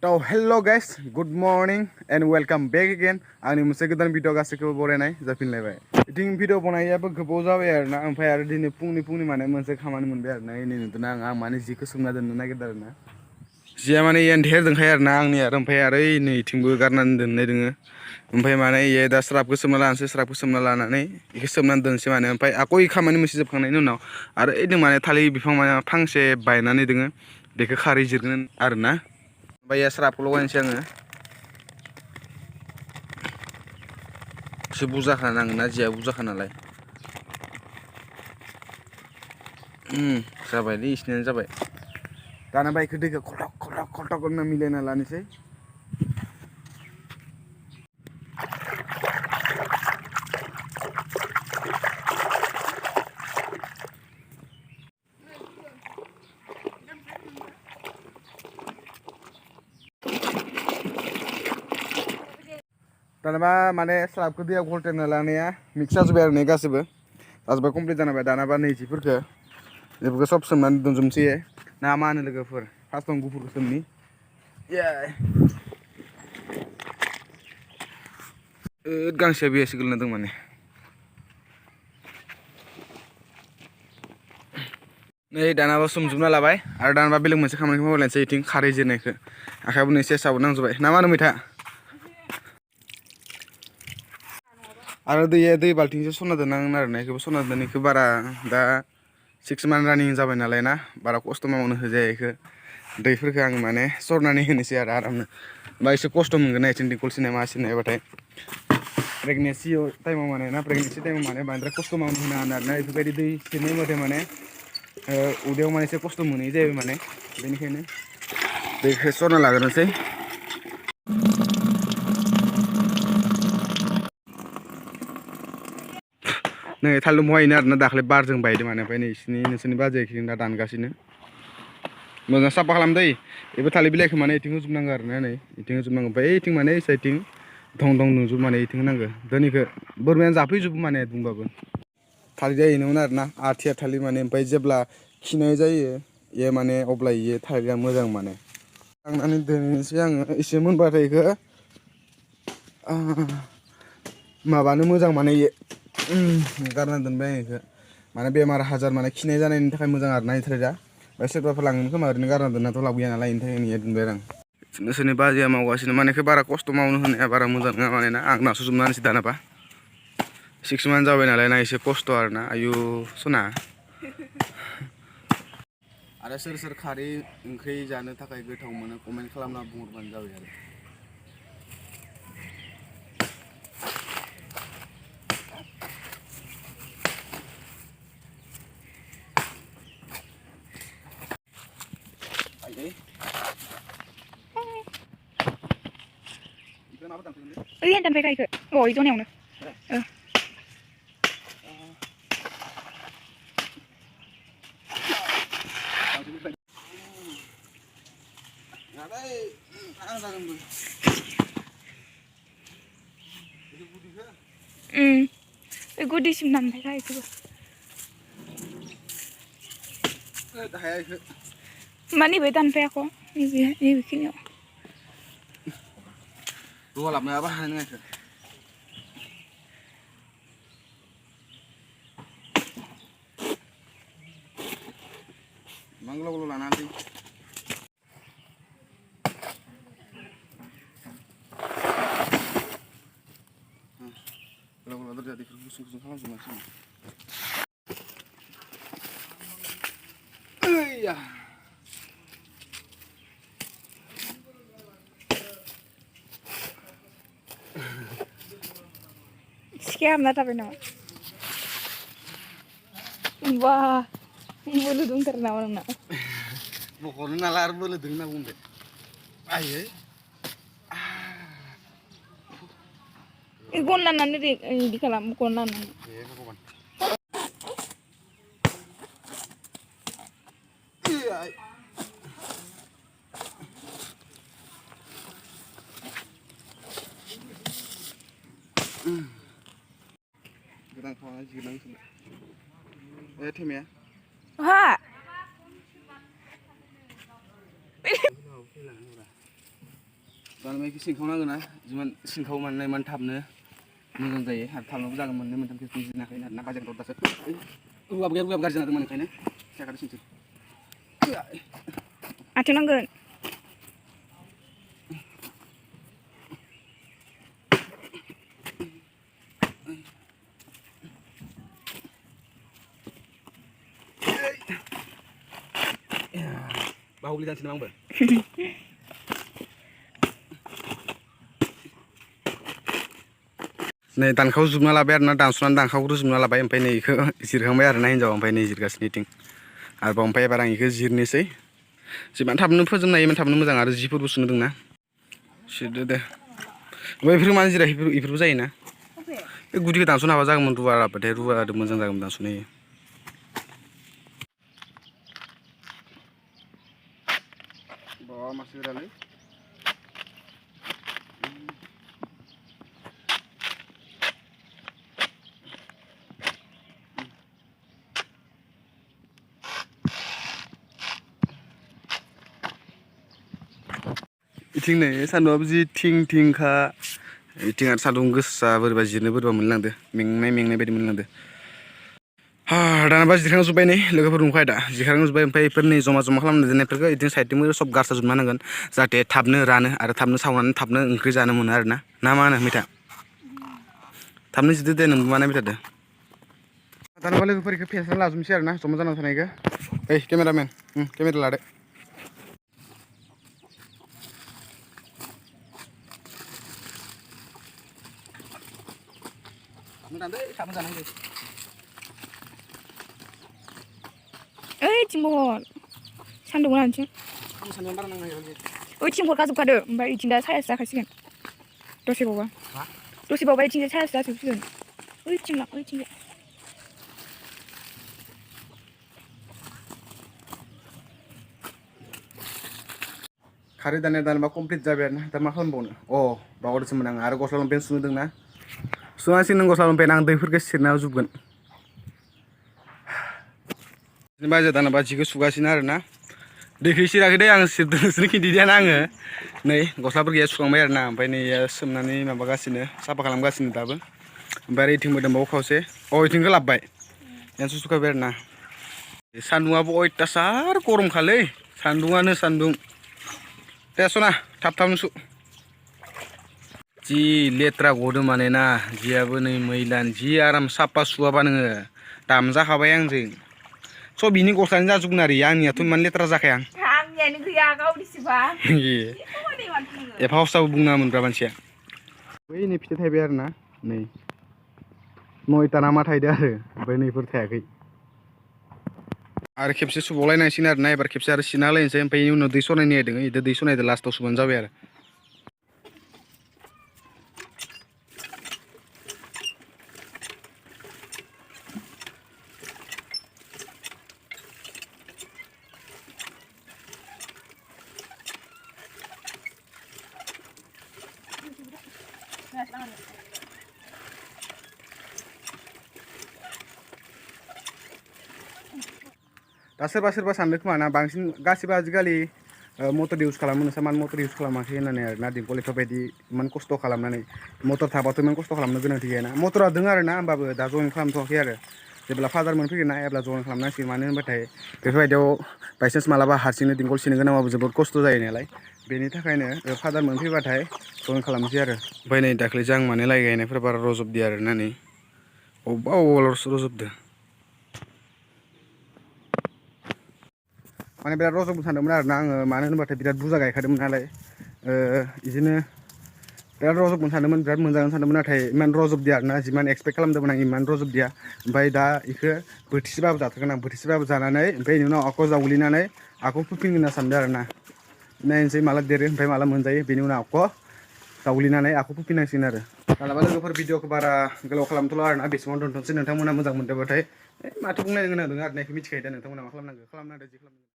तो hello guys good morning and welcome back again आंनि मोनसे गोदान भिडिअ गासैखौबो बरायनाय जाफिनलायबाय इथिं भिडिअ बनायाबो गोबाव जाबाय आरोना ओमफ्राय आरो दिनै फुंनि माने मोनसे खामानि मोनबाय आरोना इनै नुदोंना आं माने जिखौ सोमना दोननो नागिरदों आरोना जिया माने एन्थेर दोंखायो आरोना आंनि आरो ओमफ्राय आरो नै इथिंबो गारनानै दोननाय दोङो ओमफ्राय माने इयो दा स्राबखौ सोमना लानोसै स्राबखौ सोमना लानानै इखौ सोमनानै दोनसै माने ओमफ्राय आक' इ खामानि मोनसे जोबखांनायनि उनाव आरो ओइदों माने थालिर बिफां माने फांसे बायनानै दोङो बेखौ खारै जिरगोन आरोना ओमफ्राय स्राबखौ लगायनोसै आङो एसे बुरजाखा नांगोन ना जिया बुरजाखा नालाय जाबायलै इसिनियानो जाबाय दाना बाइकखौ दैखौ खलथक होनना मिलायना लानोसै दानाबा माने स्राबखौ दैयाव गलटेना लानाया मिक्स जाजोब्बाय आरो ने गासैबो जाजोब्बाय कमप्लिट जानांबाय दानाबा नैजिफोरखौ बेफोरखौ सब सोमनानै दोनजोबनोसै ना मा होनो लोगोफोर फार्स्टआव गुफुरखौ सोमनि गांसेया बेयावसो गोलैना दं माने नै दानाबा सोमजोबना लाबाय आरो दानाबा बेलेग मोनसे खामानिखौ मावलायनोसै इथिं खारै जिरनायखौ आखायाबो नै सेसाबो नांजोबबाय ना मा होनो मैथा आरो दै बाल्थिंसो सरना दोननांगोन आरो ना इखौबो सरना दोननायखौ बारा दा 6 month रानिं जाबाय नालाय ना बारा खस्थ' मावनो होजाया इखौ दैफोरखौ आं माने सरनानै होनोसै आरो आरामनो बा एसे खस्थ' मोनगोन ना इथिं दैखर सिनाय मा सिनायबाथाय प्रेगनेन्सि टाइमाव माने ना प्रेगनेन्सि टाइमाव माने बांद्राय खस्थ' मावनो होनो आरोना बेफोरबायदि दै सेरनाय होबाथाय माने उदैयाव माने एसे खस्थ' मोनै जायो माने बेनिखायनो दैखौ सरना लाग्रोनोसै नै थालिर दंफांआ आरोना दाख्लै बारजों बायदों माने ओमफ्राय नोंसोरनि बाजैया इखिथिं दा दानगासिनो मोजां साफा खालामदै बेबो थालिर बिलाइखौ माने इथिं होजोबनांगौ आरोना नै इथिं होजोबनांगौ ओमफ्राय इथिं माने ओइ साइडथिं दं नुजोब माने इथिं होनांगौ दोनैखौ बोरमायानो जाफैजोबो माने बुंबाबो थालिर जाहैनोमोन आरोना आथिया थालिर माने ओमफ्राय जेब्ला खिनाय जायो इयो माने अब्ला इयो थालिरा मोजां माने लांनानै दोननोसै आङो एसे मोनबाथाय इखौ माबानो मोजां माने इयो गारना दोनबाय आं इखौ माने बेमार आजार माने खिनाय जानायनि थाखाय मोजां आरोना इ थालिरा ओमफ्राय सोरबाफोर लांगोन खोमा ओरैनो गारना दोननाथ' लाब गैया नालाय इनि थाखायनो दोनबाय आरो आं नोंसोरनि बाजैया मावगासिनो माने इखौ बारा खस्थ' मावनो होनाया बारा मोजां नङा माने ना आं नास'जोबना होनोसै दानाबा 6 month जाबाय नालाय ना एसे खस्थ' आरोना आयु सना आरो सोर खारै ओंख्रि जानो थाखाय गोथाव मोनो कमेन्ट खालामना बुंहरबानो जाबाय आरो Iya, sampai kayak gitu. Oh, itu nih, gue disimpan kayak itu. Mana bedan pe aku? Ini begini. Dua lapnya apa ini? Manglo lah nanti. Kalau terjadi kerusuhan sama macam. Iya. Sekian lah tapi nama. Wah, bulu dong ternawa nak. Pokoknya nalar bulu dong nak bunda. Aye. Ikon lah nanti di kalam ikon lah nanti. Iya, pokoknya. Iya. Gedang kawan aja gedang sini. Tim ya. Wah. दानबाय बेखौ सिनखावनांगोन ना जिमान सिनखाव माने इमान थाबनो मोजां जायो आरो थाबनोबो जागोन मोननै मोनथामसो बुजिनाखै ना गाज्रि दरदासो रुवाबो गाज्रि जादोंमोन ओंखायनो जायगाखौ सिनसै आथिं नांगोन बाहुलि जानोसै नामा आंबो नै दानखाव जोबना लाबाय आरोना दानस'नानै दानखावखौ जोबना लाबाय ओमफ्राय नै बेखौ जिरखांबाय आरोना हिन्जावा ओमफ्राय नै जिरगासिनो इथिं आरोबाव ओमफ्राय एबार आं बेखौ जिरनोसै जिमान थाबनो फोजोबनो हायो इमान थाबनो मोजां आरो जिफोरबो सुनो दंना सिरदो दे ओमफ्राय बेफोर मानो जिरा बेफोरबो जायोना बे गुदिखौ दानस'नो हाबा जागौमोन रुवाबाथाय रुवादो मोजां जागौमोन दानस'नो हायो बावा मासे गोरालै इथिं नै सान्दुंआबो जि थिं थिंखा इथिं आरो सान्दुं गोसा बोरैबा जिरनो बोरैबा मोनलांदो मेंनाय बायदि मोनलांदो दानाबा जिरखांजोब्बाय नै लोगोफोर दंखायो दा जिरखांजोब्बाय ओमफ्राय बेफोर नै जमा खालामना दोननायफोरखौ इदिनो साइडथिंबो सब गारस्रा जोबना होनांगोन जाहाथे थाबनो रानो आरो थाबनो सावनानै थाबनो ओंख्रि जानो मोनो आरोना ना मा होनो मैथा थाबनो जिरदो दे नोंबो मानाय मैथादो दानाबा लोगोफोर बेखौ फेन्सना लाजोबनोसै आरोना जमा जाना थानायखौ ओइ केमेरामेन केमेरा लादो ओइ थिंबहर सान्दुं लानोसै ओइ थिंबहर गाजोबखादो ओमफ्राय इथिं दा सायासो जाखासिगोन दसेबावबा इथिंजाय सायासो जाजोबसिगोन ओइथिंजाय खारै दानबा कमप्लिट जाबाय आरोना दा मा खालामबावनो बावगारदोंसोमोन आं आरो गस्ला लंपेन्ट सुनो दंना सुनांसिगोन नों गस्ला लंपेन्ट आं दैफोरखौ सिरना होजोबगोन बाजै दानाबा जिखौ सुगासिनो आरोना दैखौ सिराखै दे आं सिरदों नोंसोरनो खिन्थिदियाना आङो नै गस्लाफोरखौ सुखांबाय आरोना ओमफ्राय नै सोमनानै माबागासिनो साफा खालामगासिनो दाबो ओमफ्राय आरो इथिंबो दंबावो खावसे इथिंखौ लाबोबाय यानसो सुखाबाय आरोना सान्दुंआबो अयथासार गरमखालै सान्दुङानो सान्दुं दे सना थाबनो सु जि लेथ्रा गदों माने ना जियाबो नै मैलान जि आराम साफा सुवाबा नोङो दामजाखाबाय आंजों स' बिनि गस्लानि जाजोबगोन आरो आंनियाथ' इमान लेथ्रा जाखाया आंनियानो गैया गावनिसोबा एफा हस्ताबो बुंनाङामोनब्रा मानसिया बै नै फिथाइ थायबाय आरोना नै नयथा ना मा थायदो आरो ओमफ्राय नैफोर थायाखै आरो खेबसे सुबावलायनांसिगोन आरोना एबार खेबसे आरो सिना लायनोसै ओमफ्राय बेनि उनाव दै सनायनो नागिरदों बिदि दै सनायदो लास्टाव सुबानो जाबाय आरो दा सोरबा सानदों खोमा ना बांसिन गासिबो आजिखालि मटर इउज खालामो नोंसा मानो मटर इउज खालामाखै होननानै आरोना दिंखल बेफोरबायदि इमान खस्थ' खालामनानै मटर थाबाथ' इमान खस्थ' खालामनो गोनांथि गैयाना मटरा दङ आरोना होमबाबो दा जइन खालामथ'वाखै आरो जेब्ला फादार मोनफैगोन ना अब्ला जइन खालामनांसिगोन मानो होनबाथाय बेफोरबायदियाव बायसान्स मालाबा हारसिंनो दिंखल सिनो गोनांबाबो जोबोद खस्थ' जायो नालाय बेनि थाखायनो फादार मोनफैबाथाय जइन खालामनोसै आरो ओमफ्राय नै दाख्लैसो आं माने लाइ गायनायफोरा बारा रजबदि आरोना नै अबेबा रजबदो माने बिराद रजबनो सानदोंमोन आरोना आङो मानो होनबाथाय बिराद बुरजा गायखादोंमोन नालाय बिदिनो बिराद रजबनो सानदोंमोन बिराद मोनजागोन सानदोंमोन नाथाय इमान रजबदिया आरोना जिमान एक्सपेक्ट खालामदोंमोन आं इमान रजबदिया ओमफ्राय दा बेखौ बोथिसेबाबो जाथारगोन आं बोथिसेबाबो जानानै ओमफ्राय बेनि उनाव आख' जावग्लिनानै आख' फोफिनगोन होनना सानदों आरोना नायनोसै माला देरो ओमफ्राय माला मोनजायो बेनि उनाव आख' जावग्लिनानै आख' फोफिननांसिगोन आरो मालाबा लोगोफोर भिडिअखौ बारा गोलाव खालामथ'ला आरोना बेसेबां दोनथ'नोसै नोंथांमोना मोजां मोनदोंबाथाय माथो बुंलायनो गोनां दङ आरो ना बेखौ मिथिखायो दा नोंथांमोना मा खालामनांगौ खालामनांगौ